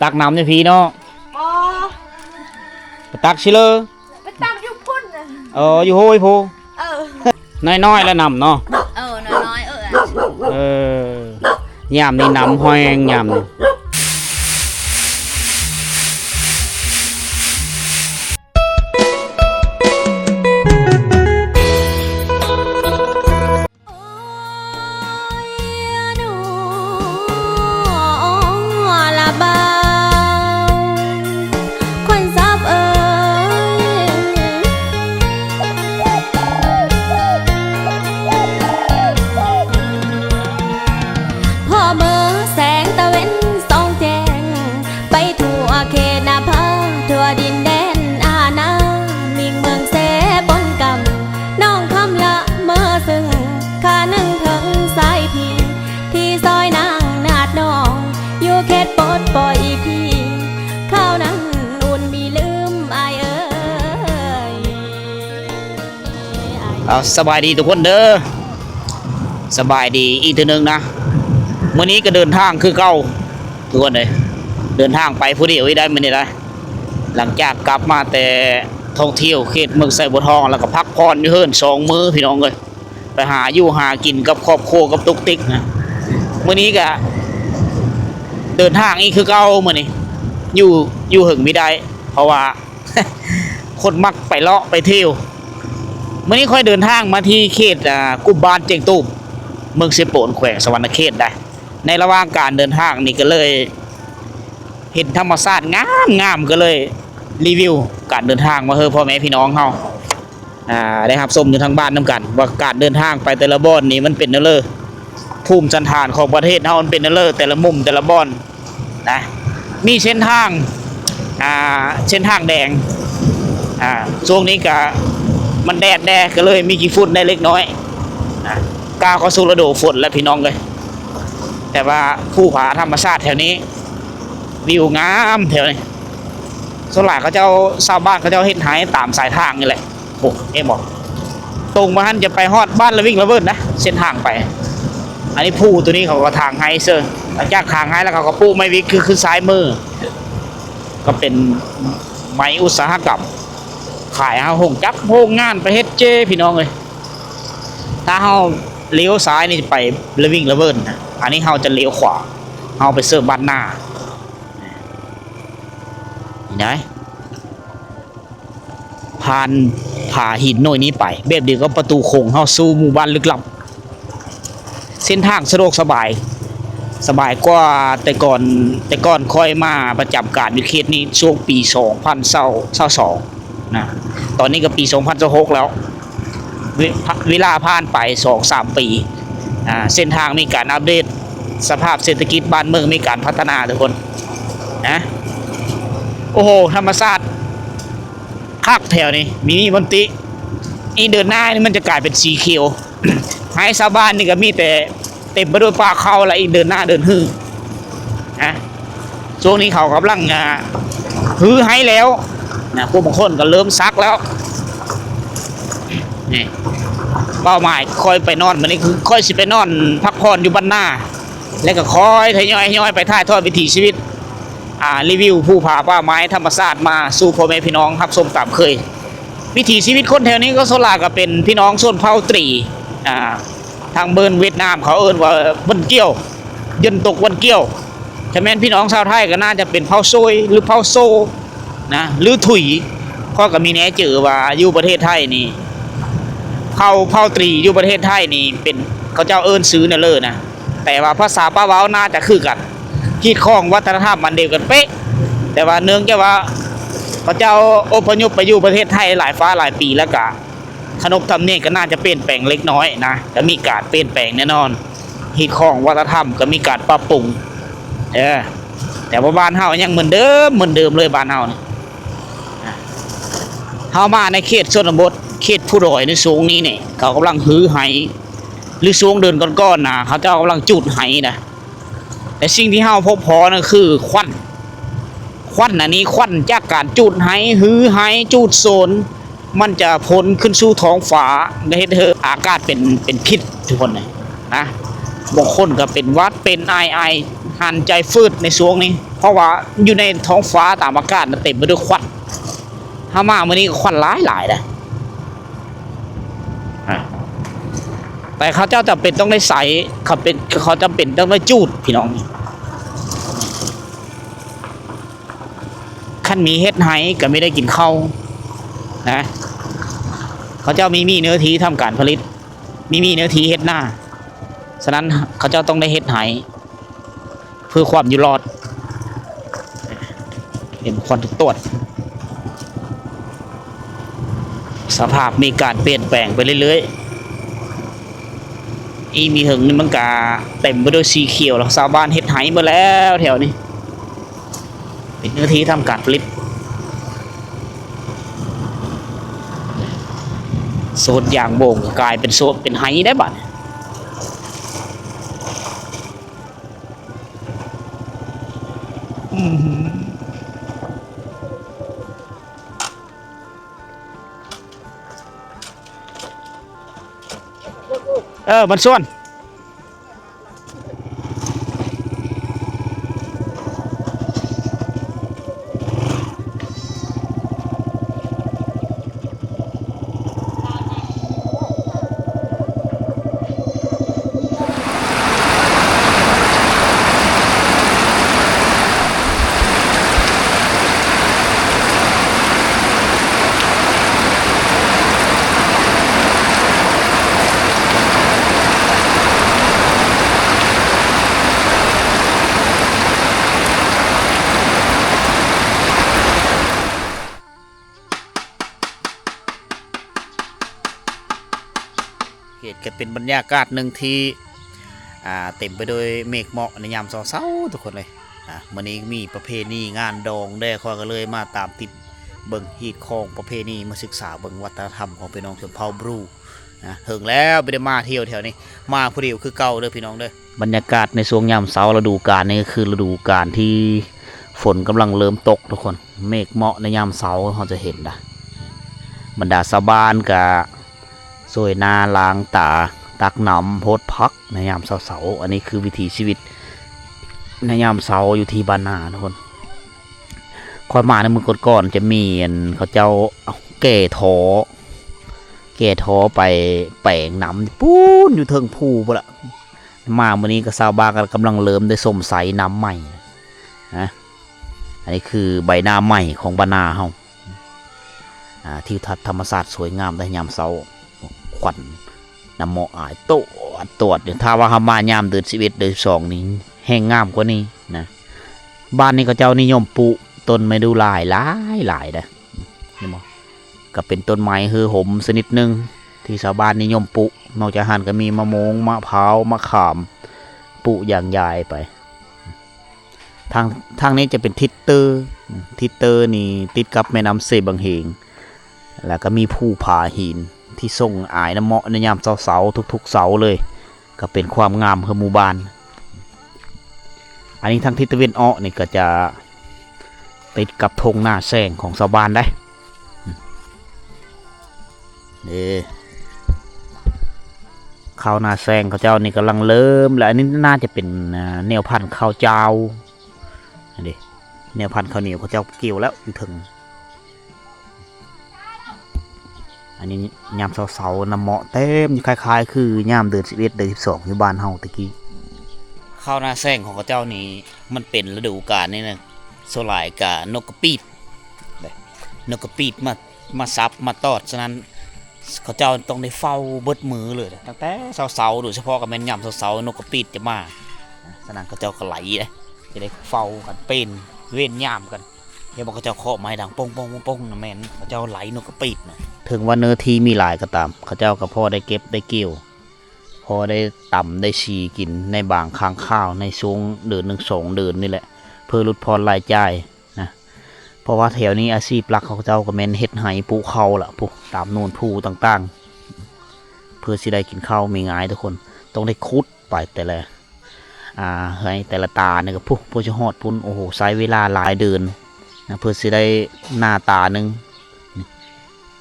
ຕັກນ້ຳຢູ່ພີ້ເນາະ. ບໍ່ ໄປຕັກຊິເລີ. ໄປຕັກຢູ່ພຸ້ນນະ. ເອີ ຢູ່ໂຮຍພຸ້ນ. ເອີ ນ້ອຍໆ ແລ້ວນ້ຳເນາະ. ເອີ ນ້ອຍໆ ເອີ ເອີ ຍາມນີ້ນ້ຳແຫ້ງ ຍາມນີ້. ພໍເມື່ອແສງຕາເວັນສ່ອງແຈ້ງ ໄປທົ່ວເຂດນາພາ ທົ່ວດິນແດນອານາ ມິ່ງເມືອງເຊປົນກຳ ນ້ອງຄຳລະເມີ່ອຊຶ່ງ ຂ້ານຶງເຖິງສາຍພີ່ ທີ່ຊອຍນາງນາດນ້ອງ ຢູ່ເຂດປົດປ່ອຍອີພີ ຄາວນັ້ນອຸ່ນມີລືມ ອ້າຍເອີຍ. ເອົາ ສະບາຍດີທຸກຄົນເດີ ສະບາຍດີອີກເທື່ອໜຶ່ງນະ. ມື້ນີ້ກໍເດີນທາງຄືເກົ່າທຸກຄົນເອີຍ ເດີນທາງໄປຜູ້ດຽວອີກໄດ້ມື້ນີ້ໄດ້ ຫຼັງຈາກກັບມາແຕ່ທ່ອງທ່ຽວເຂດເມືອງໄຊບົວທອງ ແລ້ວກໍພັກຜ່ອນຢູ່ເຮືອນສອງມື້ພີ່ນ້ອງເອີຍ ໄປຫາຢູ່ຫາກິນກັບຄອບຄົວກັບຕຸກຕິກນະ. ມື້ນີ້ກໍເດີນທາງອີກຄືເກົ່າ ມື້ນີ້ຢູ່ ຢູ່ເຫິງບໍ່ໄດ້ ເພາະວ່າ ຄົນມັກໄປເລາະໄປທ່ຽວ. ມື້ນີ້ຂ້ອຍເດີນທາງມາທີ່ເຂດ ອ່າ ກຸ່ມບ້ານເຈັງຕູບ ເມືອງເຊໂປນ ແຂວງສະຫວັນນະເຂດໄດ໋. ໃນລະຫວ່າງການເດີນທາງນີ້ກໍເລີຍເຫັນທຳມະຊາດງາມໆ ກໍເລີຍຣີວິວການເດີນທາງມາໃຫ້ພໍ່ແມ່ພີ່ນ້ອງເຮົາ ອ່າ ໄດ້ຮັບຊົມຢູ່ທາງບ້ານນຳກັນ ວ່າການເດີນທາງໄປແຕ່ລະບ່ອນນີ້ມັນເປັນແນວໃດ ພູມສັນຖານຂອງປະເທດເຮົາມັນເປັນແນວໃດ ແຕ່ລະມຸມແຕ່ລະບ່ອນ ນະ ມີເສັ້ນທາງ ອ່າ ເສັ້ນທາງແດງ ອ່າ ຊ່ວງນີ້ກະມັນແດດແດ່ ກະເລີຍມີຂີ້ຝຸ່ນແດ່ເລັກນ້ອຍ ອ່າ ກ້າວເຂົ້າສູ່ລະດູຝົນແລ້ວພີ່ນ້ອງເອີຍ. ແຕ່ວ່າພູຜາທຳມະຊາດແຖວນີ້ ວິວງາມແຖວນີ້ ສ່ວນຫຼາຍເຂົາເຈົ້າ ຊາວບ້ານເຂົາເຈົ້າເຮັດໄຮ່ຕາມສາຍທາງນີ້ແຫຼະ. ໂອ້ ເຫັນບໍ່ ຕົງມາຫັ້ນຈະໄປຮອດບ້ານລະວິງລະເວີນນະ ເສັ້ນທາງໄປ. ອັນນີ້ພູຕົວນີ້ເຂົາກໍຖາງໄຮ່ເຊີ ຫຼັງຈາກຖາງໄຮ່ແລ້ວເຂົາກໍປູກໄມ້ວິກ ຄື ຄືຊ້າຍມື ກໍເປັນໄມ້ອຸດສາຫະກຳ ຂາຍໃຫ້ໂຮງຈັກໂຮງງານໄປເຮັດເຈ ພີ່ນ້ອງເອີຍ. ຖ້າເຮົາລ້ຽວຊ້າຍນີ້ໄປລະວິງລະເວີນນະ ອັນນີ້ເຮົາຈະລ້ຽວຂວາ ເຮົາໄປເສີບບ້ານນາ ນີ້ໄດ໋. ຜ່ານຜາຫີນໜ້ອຍນີ້ໄປ ແບບດຽວກັບປະຕູຂົງເຮົາສູ່ໝູ່ບ້ານລຶກລັບ. ເສັ້ນທາງສະດວກສະບາຍ ສະບາຍກວ່າແຕ່ກ່ອນ ແຕ່ກ່ອນຂ້ອຍມາປະຈຳການຢູ່ເຂດນີ້ຊ່ວງປີສອງພັນຊາວສອງນະ ຕອນນີ້ກໍປີສອງພັນຊາວຫົກແລ້ວ ເວ ເວລາຜ່ານໄປສອງສາມປີ ອ່າ ເສັ້ນທາງມີການອັບເດດ ສະພາບເສດຖະກິດບ້ານເມືອງມີການພັດທະນາທຸກຄົນນະ. ໂອ້ໂຫ ທຳມະຊາດ ຄັກແຖວນີ້ ມີມີບ່ອນຕິ ອີກເດີນໜ້ານີ້ມັນຈະກາຍເປັນສີຂຽວ ໄຮ່ຊາວບ້ານນີ້ກໍມີແຕ່ເຕັມໄປດ້ວຍປ່າເຂົ້າ ແລະ ອີກເດີນໜ້າເດີນຮືນະ. ຊ່ວງນີ້ເຂົາກຳລັງ ອ່າ ຮື້ໄຮ່ແລ້ວນະ ພວກບາງຄົນກໍເລີ່ມສັກແລ້ວ. ນີ້ ເປົ້າໝາຍຂ້ອຍໄປນອນມື້ນີ້ ຄືຂ້ອຍຊິໄປນອນພັກຜ່ອນຢູ່ບ້ານນາ ແລ້ວກໍຄ່ອຍທະຍອຍ ທະຍອຍໄປຖ່າຍທອດວິຖີຊີວິດ ອ່າ ຣີວິວພູຜາປ່າໄມ້ທຳມະຊາດມາສູ່ພໍ່ແມ່ພີ່ນ້ອງຮັບຊົມຕາມເຄີຍ. ວິຖີຊີວິດຄົນແຖວນີ້ກໍສ່ວນຫຼາຍກໍເປັນພີ່ນ້ອງຊົນເຜົ່າຕີ ອ່າ ທາງເບິ່ນຫວຽດນາມເຂົາເອີ້ນວ່າວັນກ່ຽວ ເຢັນຕົກວັນກ່ຽວ. ຖ້າແມ່ນພີ່ນ້ອງຊາວໄທກໍໜ້າຈະເປັນເຜົ່າໂຊຍ ຫຼື ເຜົ່າໂຊນະ ຫຼື ຖຸຍ. ຂ້ອຍກໍມີແນເຈີວ່າຢູ່ປະເທດໄທນີ້ ເຜົ່າ ເຜົ່າຕີຢູ່ປະເທດໄທນີ້ເປັນ ເຂົາເຈົ້າເອີ້ນຊື່ແນວເລີນະ. ແຕ່ວ່າພາສາປາກເວົ້າໜ້າຈະຄືກັນ ຮີດຄອງວັດທະນະທຳອັນດຽວກັນເປະ. ແຕ່ວ່າເນື່ອງຈາກວ່າເຂົາເຈົ້າອົບພະຍົບໄປຢູ່ປະເທດໄທຫຼາຍຟ້າຫຼາຍປີ ແລ້ວກະຂະໜົບທຳນຽມກໍໜ້າຈະປ່ຽນແປງເລັກນ້ອຍນະ ກໍມີການປ່ຽນແປງແນ່ນອນ. ຮີດຄອງວັດທະນະທຳກໍມີການປັບປຸງ ເອີ ແຕ່ວ່າບ້ານເຮົາຍັງເໝືອນເດີມ ເໝືອນເດີມເລີຍ ບ້ານເຮົານີ້. ເຮົາມາໃນເຂດຊົນນະບົດ ເຂດພູດອຍໃນຊ່ວງນີ້ນີ້ ເຂົາກຳລັງຮື້ໄຮ່ ຫຼື ຊ່ວງເດືອນກ່ອນໆນະ ເຂົາເຈົ້າກຳລັງຈູດໄຮ່ນະ. ແຕ່ສິ່ງທີ່ເຮົາພົບພໍນັ້ນຄືຄວັນ ຄວັນອັນນີ້ ຄວັນຈາກການຈູດໄຮ່ ຮື້ໄຮ່ ຈູດໂຊນ ມັນຈະພົ່ນຂຶ້ນສູ່ທ້ອງຟ້າ ກໍເຮັດໃຫ້ອາກາດເປັນ ເປັນພິດທຸກຄົນນະ. ບາງຄົນກໍເປັນຫວັດ ເປັນໄອ ໄອ ຫັນໃຈຝືດໃນຊ່ວງນີ້. ເພາະວ່າຢູ່ໃນທ້ອງຟ້າຕາມອາກາດນະເຕັມໄປດ້ວຍຄວັນ. ເຮົາມາມື້ນີ້ກໍຄວັນຫຼາຍໆເດ້. ອາ ແຕ່ເຂົາເຈົ້າຈຳເປັນຕ້ອງໄດ້ໃຊ້ ເຂົາເປັນ ເຂົາຈຳເປັນຕ້ອງໄດ້ຈູດ ພີ່ນ້ອງ. ຄັນມີເຮັດໄຮ່ກໍມີໄດ້ກິນເຂົ້ານະ. ເຂົາເຈົ້າມີ ມີເນື້ອທີ່ທຳການຜະລິດ ມີ ມີເນື້ອທີ່ເຮັດນາ. ສະນັ້ນເຂົາເຈົ້າຕ້ອງໄດ້ເຮັດໄຮ່ ເພື່ອຄວາມຢູ່ລອດ. ເຫັນຄວັນຕວດ ສະພາບມີການປ່ຽນແປງໄປເລື້ອຍໆ. ອີກບໍ່ເຖິງນີ້ມັນກະເຕັມໄປດ້ວຍສີຂຽວແລ້ວ. ຊາວບ້ານເຮັດໄຮ່ໝົດແລ້ວແຖວນີ້. ເປັນເນື້ອທີ່ທຳການຜະລິດ. ໂຊນຢາງໂບງກະກາຍເປັນໂຊນ ເປັນໄຮ່ໄດ້ບາດ. ອືມ ເອີ ມັນຊວນ. ເຂດກໍເປັນບັນຍາກາດໜຶ່ງທີ່ ອ່າ ເຕັມໄປໂດຍເມກເໝາະໃນຍາມເຊົ້າໆ ທຸກຄົນເອີຍ. ອ່າ ມື້ນີ້ມີປະເພນີງານດອງແດ່ ຂ້ອຍກໍເລີຍມາຕາມຕິດເບິ່ງຮີດຄອງປະເພນີ ມາສຶກສາເບິ່ງວັດທະນະທຳຂອງພີ່ນ້ອງຊົນເຜົ່າບຣູ ນະ. ເຫິງແລ້ວບໍ່ໄດ້ມາທ່ຽວແຖວນີ້ ມາຜູ້ດຽວຄືເກົ່າເດີພີ່ນ້ອງເດີ. ບັນຍາກາດໃນຊ່ວງຍາມເຊົ້າລະດູການນີ້ ກໍຄືລະດູການທີ່ຝົນກຳລັງເລີ່ມຕົກ ທຸກຄົນ. ເມກເໝາະໃນຍາມເຊົ້າເຮົາຈະເຫັນນະ ບັນດາຊາວບ້ານກະຊ່ວຍນາລ້າງຕາ ຕັກນ້ຳ ໂພດຜັກໃນຍາມເຊົ້າໆ. ອັນນີ້ຄືວິຖີຊີວິດໃນຍາມເຊົ້າຢູ່ທີ່ບ້ານນາ ທຸກຄົນ. ຂ້ອຍມາໃນມື້ກ່ອນໆ ຈະມີອັນ ເຂົາເຈົ້າແກ່ທໍ່ ແກ່ທໍ່ໄປແປງນ້ຳ ປູ້ນຢູ່ເທິງພູພຸ້ນລະ. ມາມື້ນີ້ກໍຊາວບ້ານກໍກຳລັງເລີ່ມໄດ້ຊົມໄຊນ້ຳໃໝ່ນະ. ອັນນີ້ຄືໃບໜ້າໃໝ່ຂອງບ້ານນາເຮົາ. ອ່າ ທິວທັດທຳມະຊາດສວຍງາມໃນຍາມເຊົ້າ ຄວັນນ້ຳເໝາະອາຍໂຕດໆຢູ່. ຖ້າວ່າເຮົາມາຍາມເດືອນສິບເອັດ ເດືອນສິບສອງນີ້ແຮ່ງງາມກວ່ານີ້ນະ. ບ້ານນີ້ເຂົາເຈົ້ານິຍົມປູກຕົ້ນໄມ້ດູຫຼາຍຫຼາຍໆເດ້ ເຫັນບໍ່? ກໍເປັນຕົ້ນໄມ້ເຮືອຫົມຊະນິດໜຶ່ງທີ່ຊາວບ້ານນິຍົມປູກ. ນອກຈາກຫັ້ນກໍມີມະມ່ວງ ມະພ້າວ ມະຂາມ ປູກຢ່າງຢາຍໄປ. ທາງ ທາງນີ້ຈະເປັນທິດເຕີ ທິດເຕີນີ້ຕິດກັບແມ່ນ້ຳເຊບັງເຫງ ແລ້ວກໍມີພູຜາຫີນທີ່ສົ່ງອາຍນ້ຳເໝາະໃນຍາມເຊົ້າໆ ທຸກໆເຊົ້າເລີຍ ກໍເປັນຄວາມງາມໃຫ້ໝູ່ບ້ານ. ອັນນີ້ທາງທິດຕາເວັນອອກນີ້ກໍຈະຕິດກັບທົ່ງນາແຊງຂອງຊາວບ້ານໄດ໋. ເດ້ ເຂົ້ານາແຊງເຂົາເຈົ້ານີ້ກຳລັງເລີ່ມ ແລະ ອັນນີ້ໜ້າຈະເປັນ ອ່າ ແນວພັນເຂົ້າຈ້າວ ອັນນີ້ແນວພັນເຂົ້າໜຽວເຂົາເຈົ້າກ່ຽວແລ້ວຢູ່ເທິງ. ອັນນີ້ຍາມເຊົ້າໆ ນ້ຳເໝາະເຕັມ ຄ້າຍໆຄືຍາມເດືອນສິບເອັດ ເດືອນສິບສອງ ຢູ່ບ້ານເຮົາແຕ່ກີ້. ເຂົ້ານາແຊງຂອງເຂົາເຈົ້ານີ້ ມັນເປັນລະດູການນີ້ນະ ສ່ວນຫຼາຍກະນົກກະປີດ ນົກກະປີດມາ ມາສັບມາຕອດ. ສະນັ້ນເຂົາເຈົ້າຕ້ອງໄດ້ເຝົ້າເບິດມື້ເລີຍ ຕັ້ງແຕ່ເຊົ້າໆ ໂດຍສະເພາະກໍແມ່ນຍາມເຊົ້າໆ ນົກກະປີດຈະມາ. ສະນັ້ນເຂົາເຈົ້າກໍໄລ່ເດ້ ຈະໄດ້ເຝົ້າກັນ ເປັນເວນຍາມກັນ. ເຫັນບໍ່ ເຂົາເຈົ້າເຄາະໄມ້ດັງໂປ້ງໆໆໆ ນະ ແມ່ນເຂົາເຈົ້າໄລ່ນົກກະປີດນະ. ເຖິງວ່າເນື້ອທີ່ມີຫຼາຍກໍຕາມ ເຂົາເຈົ້າກໍພໍໄດ້ເກັບໄດ້ກ່ຽວ ພໍໄດ້ຕຳໄດ້ສີກິນໃນບາງຄັ້ງຄາວ ໃນຊ່ວງເດືອນໜຶ່ງສອງເດືອນນີ້ແຫຼະ ເພື່ອຫຼຸດຜ່ອນລາຍຈ່າຍນະ. ເພາະວ່າແຖວນີ້ອາຊີບຫຼັກຂອງເຂົາເຈົ້າກໍແມ່ນເຮັດໄຮ່ປູກເຂົ້າລະ ຜູ້ຕາມໂນນພູຕ່າງໆ ເພື່ອຊິໄດ້ກິນເຂົ້າມີງ່າຍທຸກຄົນ. ຕ້ອງໄດ້ຂຸດໄປແຕ່ລະ ອ່າ ໄຮ່ແຕ່ລະຕານີ້ກໍ ຜູ້ ຜູ້ຊິຮອດພຸ້ນ ໂອ້ໂຫ ໃຊ້ເວລາຫຼາຍເດືອນນະ ເພື່ອຊິໄດ້ນາຕາໜຶ່ງ.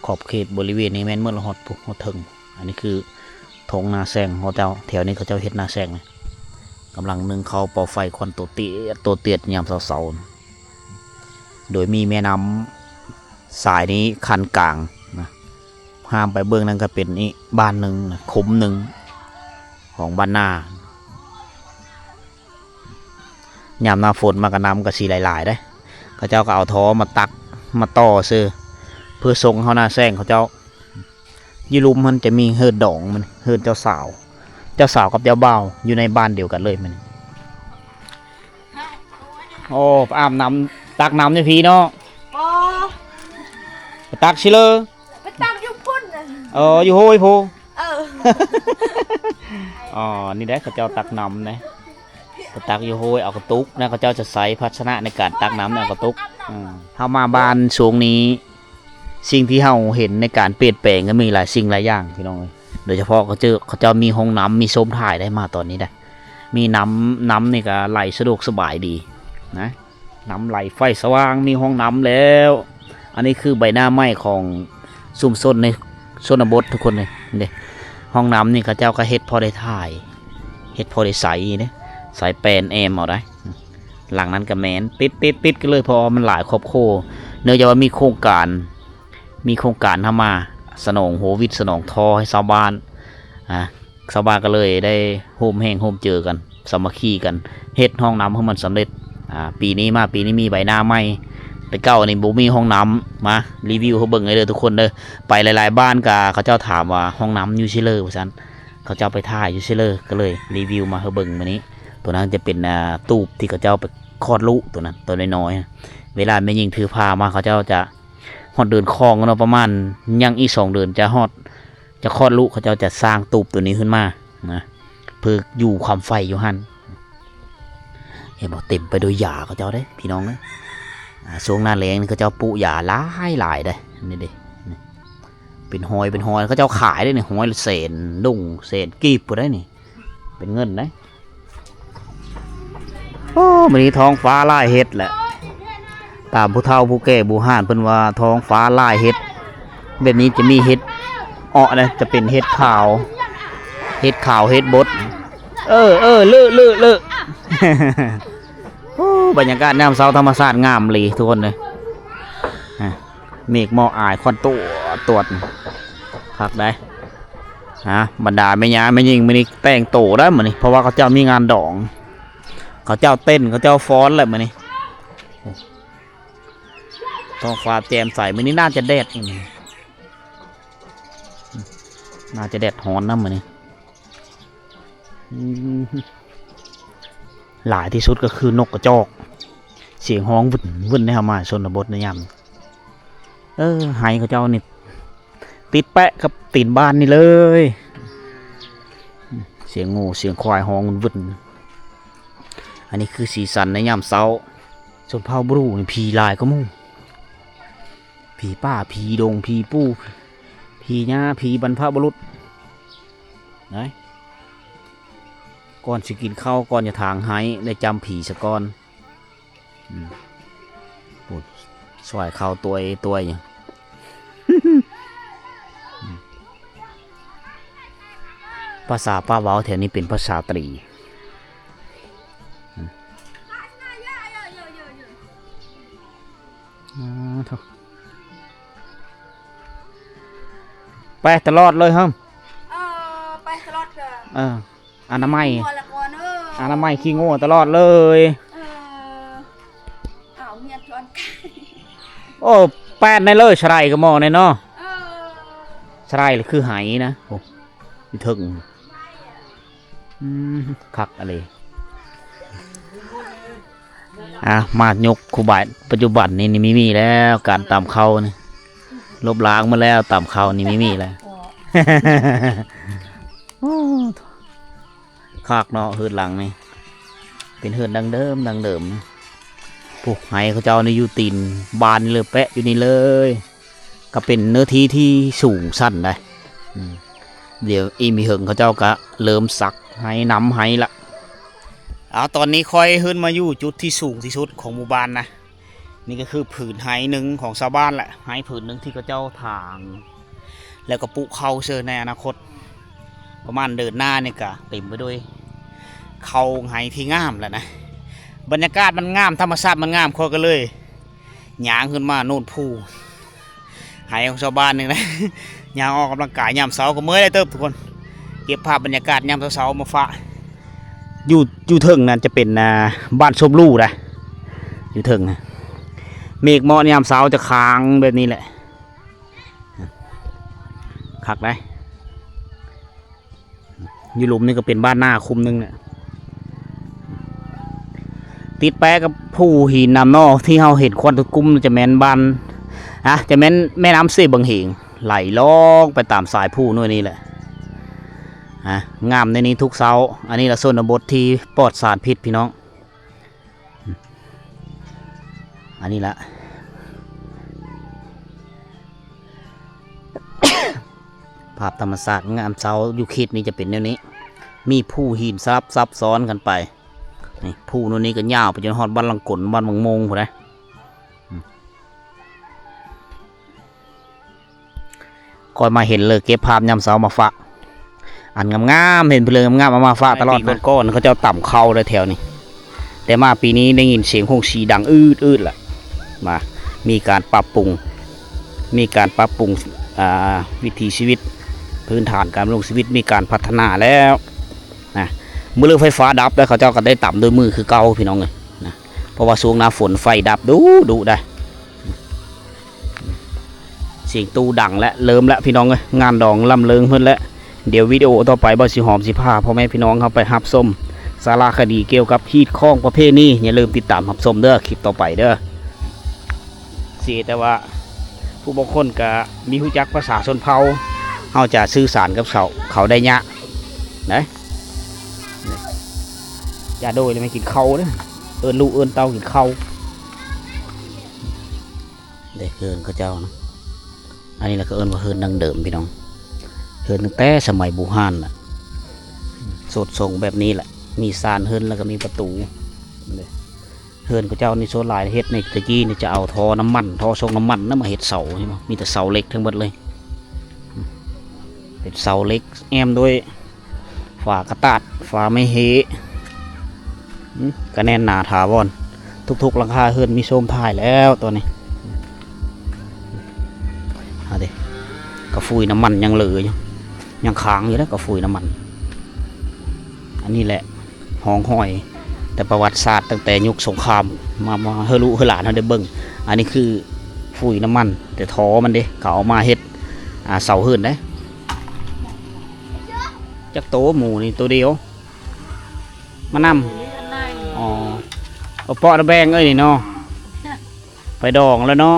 ຂອບເຂດບໍລິເວນນີ້ແມ່ນເໝິດລະຮອດ ຮອດເທິງ. ອັນນີ້ຄືທົ່ງນາແຊງຂອງເຂົາເຈົ້າ ແຖວນີ້ເຂົາເຈົ້າເຮັດນາແຊງນະ. ກຳລັງໜຶ້ງເຂົ້າ ເປົ່າໄຟຄວັນໂຕຕຽດໂຕຕຽດຍາມເຊົ້າໆ ໂດຍມີແມ່ນ້ຳສາຍນີ້ຂັ້ນກາງນະ. ຂ້າມໄປເບື້ອງນັ້ນກໍເປັນອີກບ້ານໜຶ່ງນະ ຄຸ້ມໜຶ່ງຂອງບ້ານນາ. ຍາມໜ້າຝົນມາກໍນ້ຳກໍຊິຫຼາຍໆເດ້. ເຂົາເຈົ້າກໍເອົາທໍ່ມາຕັກມາຕໍ່ຊື່ ເພື່ອສົ່ງເຂົ້າໜ້າແຊງເຂົາເຈົ້າ. ຢູ່ລຸ່ມຫັ້ນຈະມີເຮືອນດອງ ມັນເຮືອນເຈົ້າສາວ ເຈົ້າສາວກັບເຈົ້າບ່າວຢູ່ໃນບ້ານດຽວກັນເລີຍ. ມື້ນີ້ ໂອ້ ໄປອາບນ້ຳ ຕັກນ້ຳຢູ່ພີ້ເນາະ. ບໍ່ ໄປຕັກຊິເລີ ໄປຕັກຢູ່ພຸ້ນນະ. ເອີ ຢູ່ໂຮຍພຸ້ນ. ເອີ ອໍ ນີ້ໄດ໋ ເຂົາເຈົ້າຕັກນ້ຳເດ້ ໄປຕັກຢູ່ໂຮຍ ເອົາກະຕຸກນະ. ເຂົາເຈົ້າຈະໃຊ້ພາຊະນະໃນການຕັກນ້ຳ ເອົາກະຕຸກ. ເອີ ເຮົາມາບ້ານຊ່ວງນີ້ ສິ່ງທີ່ເຮົາເຫັນໃນການປ່ຽນແປງກໍມີຫຼາຍສິ່ງຫຼາຍຢ່າງພີ່ນ້ອງເອີຍ. ໂດຍສະເພາະເຂົາເຈົ້າ ເຂົາເຈົ້າມີຫ້ອງນ້ຳ ມີໂຊມຖ່າຍໄດ້ມາຕອນນີ້ໄດ໋. ມີນ້ຳ ນ້ຳນີ້ກໍໄຫຼສະດວກສະບາຍດີນະ. ນ້ຳໄຫຼ ໄຟສະຫວ່າງ ມີຫ້ອງນ້ຳແລ້ວ. ອັນນີ້ຄືໃບໜ້າໃໝ່ຂອງຊຸມຊົນໃນຊົນນະບົດທຸກຄົນເລີຍເດ້. ຫ້ອງນ້ຳນີ້ເຂົາເຈົ້າກໍເຮັດພໍໄດ້ຖ່າຍ ເຮັດພໍໄດ້ໃຊ້ເດ້ ໃຊ້ແປນແອມເອົາໄດ໋. ຫຼັງນັ້ນກໍແມ່ນ ຕິດ ຕິດ ຕິດກັນເລີຍ ເພາະວ່າມັນຫຼາຍຄອບຄົວ. ເນື່ອງຈາກວ່າມີໂຄງການ ມີໂຄງການເຂົ້າມາສະໜອງຫົວວິດ ສະໜອງທໍ່ໃຫ້ຊາວບ້ານ ອາ ຊາວບ້ານກໍເລີຍໄດ້ໂຮມແຮງໂຮມເຈີກັນ ສາມັກຄີກັນ ເຮັດຫ້ອງນ້ຳໃຫ້ມັນສຳເລັດ. ອາ ປີນີ້ມາ ປີນີ້ມີໃບໜ້າໃໝ່ ແຕ່ເກົ່ານີ້ບໍ່ມີຫ້ອງນ້ຳ. ມາຣີວິວໃຫ້ເບິ່ງເດີທຸກຄົນເດີ. ໄປຫຼາຍໆບ້ານກະເຂົາເຈົ້າຖາມວ່າຫ້ອງນ້ຳຢູ່ໃສເລີ ວ່າຊັ້ນ ເຂົາເຈົ້າໄປຖ່າຍຢູ່ໃສເລີ ກໍເລີຍຣີວິວມາໃຫ້ເບິ່ງມື້ນີ້. ຕົວນັ້ນຈະເປັນ ອາ ຕູບທີ່ເຂົາເຈົ້າໄປຄອດລູກ ຕົວນັ້ນ ຕົວນ້ອຍໆ. ເວລາແມ່ຍິງຖືພາມາ ເຂົາເຈົ້າຈະຮອດເດືອນຂອງເນາະ ປະມານຍັງອີກສອງເດືອນຈະຮອດ ຈະຄອດລູກ ເຂົາເຈົ້າຈະສ້າງຕູບຕົວນີ້ຂຶ້ນມານະ ເພື່ອຢູ່ຄວາມໄຟຢູ່ຫັ້ນ. ເຫັນບໍ່ ເຕັມໄປດ້ວຍຢາເຂົາເຈົ້າເດ້ພີ່ນ້ອງເອີຍ. ອາ ຊ່ວງໜ້າແລ້ງນີ້ເຂົາເຈົ້າປູກຢາຫຼາຍໆເດ້. ນີ້ເດ້ ນີ້ ເປັນຮ້ອຍເປັນຮ້ອຍ ເຂົາເຈົ້າຂາຍເດ້ນີ້ ຮ້ອຍລະແສນດົງ ແສນກີບພຸ້ນເດ້ນີ້ ເປັນເງິນເດ້. ໂອ້ ມື້ນີ້ທ້ອງຟ້າຫຼາຍເຫັດແຫຼະ. ຕາມຜູ້ເຖົ້າຜູ້ແກ່ບູຮານເພິ່ນວ່າ ທ້ອງຟ້າຫຼາຍເຫັດ ແບບນີ້ຈະມີເຫັດເອາະນະ ຈະເປັນເຫັດຂາວ ເຫັດຂາວ ເຫັດບົດ. ເອີ ເອີ ເລີ ເລີ ເລີ. ໂອ້ ບັນຍາກາດຍາມເຊົ້າທຳມະຊາດງາມອີ່ຫຼີທຸກຄົນເອີຍ. ອາ ເມກໝອກອາຍຄວັນຕົວດຕົວດ ຄັກໄດ໋. ອາ ບັນດາແມ່ຍ່າແມ່ຍິງມື້ນີ້ແຕ່ງໂຕໄດ້ມື້ນີ້ ເພາະວ່າເຂົາເຈົ້າມີງານດອງ ເຂົາເຈົ້າເຕັ້ນ ເຂົາເຈົ້າຟ້ອນແຫຼະມື້ນີ້. ທ້ອງຟ້າແຈ່ມໃສ ມື້ນີ້ໜ້າຈະແດດ ມື້ນີ້ໜ້າຈະແດດຮ້ອນນຳມື້ນີ້. ອືມ ຫຼາຍທີ່ສຸດກໍຄືນົກກະຈອກ ສຽງຮ້ອງວຶ້ນໆ ໃນເຮົາມາຊົນນະບົດໃນຍາມ ເອີ ໄຮ່ເຂົາເຈົ້ານີ້ຕິດແປະກັບຕີນບ້ານນີ້ເລີຍ. ສຽງງົວສຽງຄວາຍຮ້ອງວຶ້ນໆ. ອັນນີ້ຄືສີສັນໃນຍາມເຊົ້າ. ຊົນເຜົ່າບຣູນີ້ຜີຫຼາຍກວ່າໝູ່. ຜີປ່າ ຜີດົງ ຜີປູ່ ຜີຍ່າ ຜີບັນພະບຸລຸດ. ໄດ້ ກ່ອນຊິກິນເຂົ້າ ກ່ອນຈະຖາງໄຮ່ ໄດ້ຈ້ຳຜີສາກ່ອນ. ອືມ ໂອ້ ຊ່ອຍເຂົ້າຕວຍ ຕວຍຢູ່. ອືມ ພາສາປາກເວົ້າແຖວນີ້ເປັນພາສາຕຣີ. ອືມ ອາ ໂທ້ ໄປຕະຫຼອດເລີຍເຮີ້ມ. ເອີ ໄປຕະຫຼອດກໍ ເອີ ອະນາໄມ ຂີ້ງົວລະກ່ອນເອີ ອະນາໄມຂີ້ງົວຕະຫຼອດເລີຍ. ເອີ ເອົາເຮຍນທອນໄກ່. ໂອ້ ແປດໃນເລີຍ ສະໄລກໍໝໍ່ແນ່ເນາະ. ເອີ ສະໄລລະຄືໄຫນະ. ໂອ້ ຢູ່ເທິງ. ອືມ ຄັກອີ່ຫຼີ. ອ່າ ມາຍົກຄູ່ບາດ ປັດຈຸບັນນີ້ ນີ້ມີມີແລ້ວ ການຕຳເຂົ້ານີ້ ລົບລ້າງໝົດແລ້ວ ຕຳເຂົ້ານີ້ມີມີແລ້ວ. ໂອ້ ຄັກເນາະ ເຮືອນຫຼັງນີ້ ເປັນເຮືອນດັ້ງເດີມ ດັ້ງເດີມ. ໂອ້ ໄຮ່ເຂົາເຈົ້ານີ້ຢູ່ຕີນບ້ານນີ້ເລີຍ ແປະຢູ່ນີ້ເລີຍ. ກໍເປັນເນື້ອທີ່ທີ່ສູງຊັນໄດ໋. ອືມ ດຽວອີກບໍ່ເຫິງເຂົາເຈົ້າກໍເລີ່ມສັກໄຮ່ ນຳໄຮ່ລະ. ເອົາ ຕອນນີ້ຂ້ອຍຂຶ້ນມາຢູ່ຈຸດທີ່ສູງທີ່ສຸດຂອງໝູ່ບ້ານນະ. ນີ້ກໍຄືຜືນໄຮ່ໜຶ່ງຂອງຊາວບ້ານແຫຼະ ໄຮ່ຜືນໜຶ່ງທີ່ເຂົາເຈົ້າຖາງ ແລ້ວກໍປູກເຂົ້າເສີໃນອະນາຄົດ. ປະມານເດີນໜ້ານີ້ກະເຕັມໄປດ້ວຍ ເຂົ້າໄຮ່ທີ່ງາມແລ້ວນະ ບັນຍາກາດມັນງາມ ທຳມະຊາດມັນງາມ ຂ້ອຍກໍເລີຍຍ່າງຂຶ້ນມາໂນນພູ ໄຮ່ຂອງຊາວບ້ານນີ້ນະ ຍ່າງອອກກຳລັງກາຍຍາມເຊົ້າກໍເມື່ອຍໄດ້ເຕີບທຸກຄົນ ເກັບພາບບັນຍາກາດຍາມເຊົ້າໆມາຝາກ ຢູ່ ຢູ່ເທິງນັ້ນຈະເປັນ ອ່າ ບ້ານຊົມຫຼູນະ ຢູ່ເທິງນະ ເມກເໝາະຍາມເຊົ້າຈະຄ້າງແບບນີ້ແຫຼະ ຄັກໄດ໋. ຢູ່ລຸ່ມນີ້ກໍເປັນບ້ານນາຄຸ້ມໜຶ່ງແຫຼະ ຕິດແປະກັບພູຫີນນຳເນາະ ທີ່ເຮົາເຫັນຄວັນຕຸດກຸ້ມ ຈະແມ່ນບ້ານ ອາ ຈະແມ່ນແມ່ນ້ຳເຊບັງເຫງ ໄຫຼລ່ອງໄປຕາມສາຍພູໜ່ວຍນີ້ແຫຼະ ອາ ງາມໃນນີ້ທຸກເຊົ້າ. ອັນນີ້ລະຊົນນະບົດທີ່ປອດສານພິດພີ່ນ້ອງ. ອັນນີ້ລະ ພາບທຳມະຊາດງາມເຊົ້າຢູ່ເຂດນີ້ຈະເປັນແນວນີ້ ມີພູຫີນສະຫຼັບຊັບຊ້ອນກັນໄປ ນີ້ພູໂນ່ນນີ້ກໍຍາວໄປຈົນຮອດບ້ານຫຼັງກົນ ບ້ານບັກໂມງພຸ້ນນະ. ຂ້ອຍມາເຫັນເລີຍເກັບພາບຍາມເຊົ້າມາຝາກ ອັນງາມໆ ເຫັນເພິ່ນເລີຍງາມໆ ເອົາມາຝາກຕະຫຼອດນະ. ປີກ່ອນໆ ເຂົາເຈົ້າຕຳເຂົ້າໄດ້ແຖວນີ້ ແຕ່ມາປີນີ້ໄດ້ຍິນສຽງໂຮງສີດັງອືດໆ ລະ ວ່າມີການປັບປຸງ ມີການປັບປຸງ ອ່າ ວິຖີຊີວິດ ພື້ນຖານການດຳລົງຊີວິດມີການພັດທະນາແລ້ວນະ. ມື້ເລີກໄຟຟ້າດັບແລ້ວ ເຂົາເຈົ້າກໍໄດ້ຕຳດ້ວຍມືຄືເກົ່າ ພີ່ນ້ອງເອີຍນະ ເພາະວ່າຊ່ວງໜ້າຝົນໄຟດັບດຸໆ ໄດ໋. ສຽງຕູ້ດັງແລ້ວ ເລີ່ມແລ້ວພີ່ນ້ອງເອີຍ ງານດອງລ່ຳເລີງເພິ່ນແລ້ວ. ດຽວວິດີໂອຕໍ່ໄປ ບ່າວສີຫອມຊິພາພໍ່ແມ່ພີ່ນ້ອງເຮົາໄປຮັບຊົມສາລະຄະດີກ່ຽວກັບຮີດຄອງປະເພນີ. ຢ່າລືມຕິດຕາມຮັບຊົມເດີ ຄລິບຕໍ່ໄປເດີ. ເສຍແຕ່ວ່າຜູ້ບາງຄົນກະມີຮູ້ຈັກພາສາຊົນເຜົ່າ ເຮົາຈະສື່ສານກັບເຂົາ ເຂົາໄດ້ຍາກເດ້. ຢ່າໂດຍແລ້ວແມ່ນກິນເຂົ້າເດ້ ເອີ້ນລູກເອີ້ນເຕົ້າກິນເຂົ້າ. ເດ້ ເຮືອນເຂົາເຈົ້ານະ ອັນນີ້ລະກໍເອີ້ນວ່າເຮືອນດັ້ງເດີມພີ່ນ້ອງ ເຮືອນຕັ້ງແຕ່ສະໄໝບູຮານລະ ໂສດຊົງແບບນີ້ລະ ມີຊານເຮືອນລະກໍມີປະຕູ. ເຮືອນເຂົາເຈົ້ານີ້ສ່ວນຫຼາຍເຮັດໃນແຕ່ກີ້ນີ້ຈະເອົາທໍ່ນ້ຳມັນ ທໍ່ສົ່ງນ້ຳມັນນະມາເຮັດເສົາ ເຫັນບໍ່ ມີແຕ່ເສົາເຫຼັກທັງໝົດເລີຍ ເປັນເສົາເຫຼັກແອ້ມດ້ວຍ ຝາກະຕາດ ຝາໄມ້ເຮ ອືມ ກະແໜ້ນໜາຖາວອນ ທຸກໆຫຼັງຄາເຮືອນມີໂຊມທ້າຍແລ້ວຕອນນີ້. ເອົາເດ້ ກະຟຸຍນ້ຳມັນຍັງເຫຼືອຢູ່ ຍັງຄ້າງຢູ່ເດ້ ກະຟຸຍນ້ຳມັນ. ອັນນີ້ແຫຼະຮ່ອງຮອຍ ແຕ່ປະຫວັດສາດຕັ້ງແຕ່ຍຸກສົງຄາມ ມາ ມາໃຫ້ລູກໃຫ້ຫຼານເຮົາໄດ້ເບິ່ງ. ອັນນີ້ຄືຟຸຍນ້ຳມັນ ແຕ່ທໍ່ມັນເດ້ ເຂົາເອົາມາເຮັດ ອ່າ ເສົາເຮືອນເດ້. ຈັກໂຕໝູນີ້? ໂຕດຽວ ມານຳ. ອໍ ເອົາເປາະນະແບງເອີຍນີ້ເນາະ ໄປດອງແລ້ວເນາະ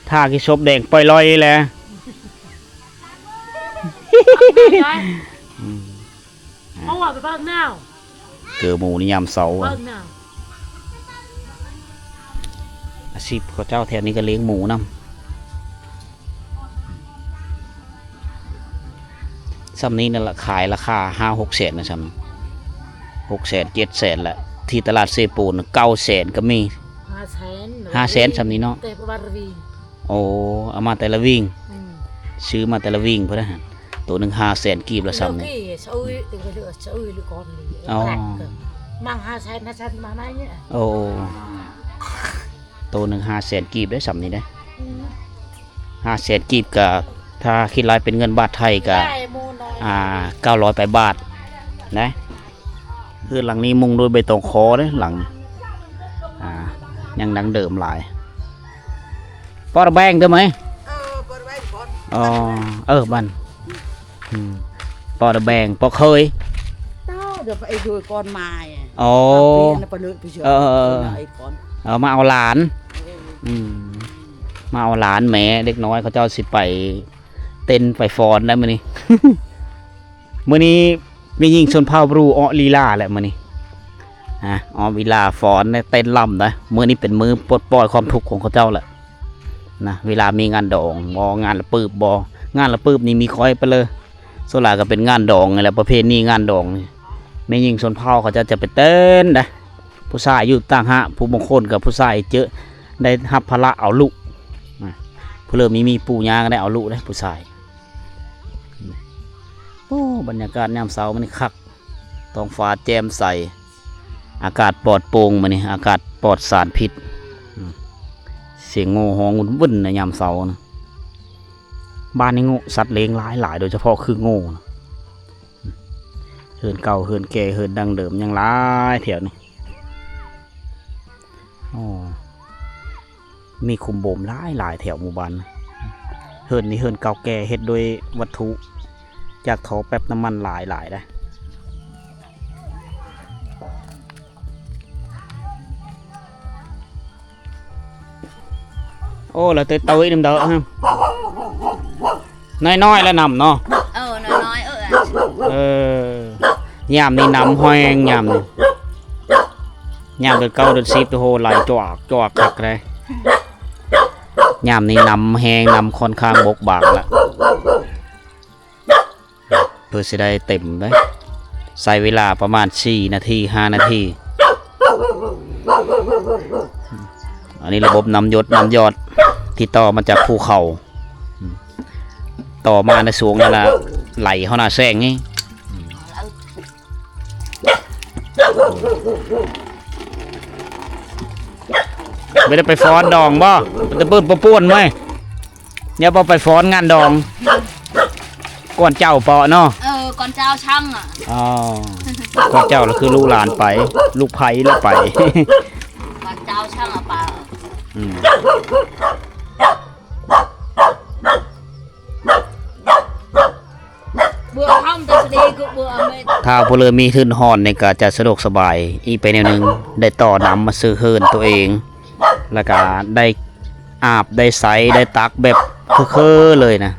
ຖ້າຂີ້ສົບແດງປ່ອຍລອຍແຫຼະ. ອືມ ເອົາວ່າໄປເບິ່ງແນວ ເກີໝູໃນຍາມເຊົ້າ ເບິ່ງແນວ ອາຊີບເຂົາເຈົ້າແຖວນີ້ກໍລ້ຽງໝູນຳ. ຊ່ຳນີ້ນັ້ນລະ ຂາຍລາຄາຫ້າຫົກແສນນະ ຊ່ຳຫົກແສນເຈັດແສນລະ ທີ່ຕະຫຼາດເຊໂປນເກົ້າແສນກໍມີ ຫ້າແສນ ຫ້າແສນຊ່ຳນີ້ເນາະ ແຕ່ວ່າລະວິງ. ໂອ້ ເອົາມາແຕ່ລະວິງ ອືມ ຊື້ມາແຕ່ລະວິງພຸ້ນນະ ໂຕໜຶ່ງຫ້າແສນກີບລະ ຊ່ຳນີ້. ອໍ ມັງຫ້າແສນ ຫ້າແສນມາໃນນີ້ ໂອ້ ໂຕໜຶ່ງຫ້າແສນກີບເດ້ ຊ່ຳນີ້ເດ້ ອືມ ຫ້າແສນກີບກະ ຖ້າຄິດລາຍເປັນເງິນບາດໄທກະ ອ່າ ເກົ້າຮ້ອຍປາຍບາດນະ. ເຮືອນຫຼັງນີ້ມຸງດ້ວຍໃບຕອງຄໍເດ້ ຫຼັງ ອ່າ ຍັງດັງເດີມຫຼາຍ. ປອດແບງເດີໄໝ? ເອີ ປອດແບງກ່ອນ ອໍ ເອີ ບ້ານ ອືມ ປອດແບງ ປອດເຄີຍ ເອີ ເດີໄປໂດຍກ່ອນມາ ອໍ ເອີ ເອີ ເອີ ມາເອົາຫຼານ ເອີ ອືມ ມາເອົາຫຼານແໝ ເດັກນ້ອຍເຂົາເຈົ້າຊິໄປເຕັ້ນໄປຟ້ອນໄດ້ມື້ນີ້ ມື້ນີ້ ແມ່ຍິງຊົນເຜົ່າບຣູ ເອາະລີລາແຫຼະມື້ນີ້ ອາ ເອາະລີລາຟ້ອນ ເຕັ້ນລຳໄດ໋. ມື້ນີ້ເປັນມື້ປົດປ່ອຍຄວາມທຸກຂອງເຂົາເຈົ້າແຫຼະນະ ເວລາມີງານດອງບໍ ງານລະປຶບບໍ ງານລະປຶບນີ້ມີຂ້ອຍໄປເລີຍ. ສ່ວນຫຼາຍກໍເປັນງານດອງນີ້ແຫຼະ ປະເພນີງານດອງນີ້ ແມ່ຍິງຊົນເຜົ່າເຂົາເຈົ້າຈະໄປເຕັ້ນໄດ໋. ຜູ້ຊາຍຢູ່ຕ່າງຫາກ ຜູ້ບາງຄົນກໍຜູ້ຊາຍເຈີ ໄດ້ຮັບພາລະເອົາລູກນະ ຜູ້ເລີ່ມມີ ມີປູ່ຍ່າກໍໄດ້ເອົາລູກໄດ໋ ຜູ້ຊາຍ. ໂອ້ ບັນຍາກາດຍາມເຊົ້າມັນຄັກ ທ້ອງຟ້າແຈ່ມໃສ ອາກາດປອດໂປ່ງມື້ນີ້ ອາກາດປອດສານພິດ. ອືມ ສຽງໂງ່ຮ້ອງວຸ້ນໆ ໃນຍາມເຊົ້ານະ. ບ້ານນີ້ໂງ່ ສັດລ້ຽງຫຼາຍໆ ໂດຍສະເພາະຄືໂງ່ນະ. ເຮືອນເກົ່າເຮືອນແກ່ເຮືອນດັ້ງເດີມຍັງຫຼາຍແຖວນີ້. ໂອ້ ມີຂຸມໂບມຫຼາຍໆ ແຖວໝູ່ບ້ານ. ເຮືອນນີ້ເຮືອນເກົ່າແກ່ ເຮັດດ້ວຍວັດຖຸຈາກທໍ່ແປັບນ້ຳມັນຫຼາຍໆ ເດ້. ໂອ້ ລະເຕີດເຕົ້າອີກນຳເດີ ນ້ອຍໆ ລະນຳເນາະ. ເອີ ນ້ອຍໆ ເອີ ເອີ ຍາມນີ້ນ້ຳແຮງ ຍາມນີ້ ຍາມເດືອນເກົ້າເດືອນສິບ ໂອ້ໂຫ ໄຫຼຈວກໆ ຄັກເດ້. ຍາມນີ້ນ້ຳແຮງ ນ້ຳຂ້ອນຂ້າງບົກບາງລະ. ເພື່ອຊິໄດ້ເຕັມເດ້ ໃຊ້ເວລາປະມານສີ່ນາທີ ຫ້ານາທີ. ອັນນີ້ລະບົບນ້ຳຢົດນ້ຳຢອດທີ່ຕໍ່ມາຈາກພູເຂົາ ຕໍ່ມາໃນຊ່ວງນັ້ນລະ ໄຫຼເຂົ້າໜ້າແຊງນີ້. ບໍ່ໄດ້ໄປຟ້ອນດອງບໍ່? ໄປແຕ່ເປີດປະປ່ວນເວີຍ. ຢ່າບໍ່ໄປຟ້ອນງານດອງ ກ່ອນເຈົ້າເປາະເນາະ. ເອີ ກ່ອນເຈົ້າຊ່າງອະ. ອໍ ກ່ອນເຈົ້າລະຄືລູກຫຼານໄປ ລູກໃຜລະໄປ. ກ່ອນເຈົ້າຊ່າງອະປາ. ອືມ ເບື່ອຫ້ຳແຕ່ສະດີຄືເບື່ອເມັດ. ຖ້າຜູ້ເລີຍມີທຶນຮ່ອນນີ້ກະຈະສະດວກສະບາຍອີກໄປແນວໜຶ່ງ ໄດ້ຕໍ່ນ້ຳມາຊື້ເຮືອນໂຕເອງ ລະກະໄດ້ອາບໄດ້ໃຊ້ໄດ້ຕັກແບບຄືໆ ເລີຍນະ.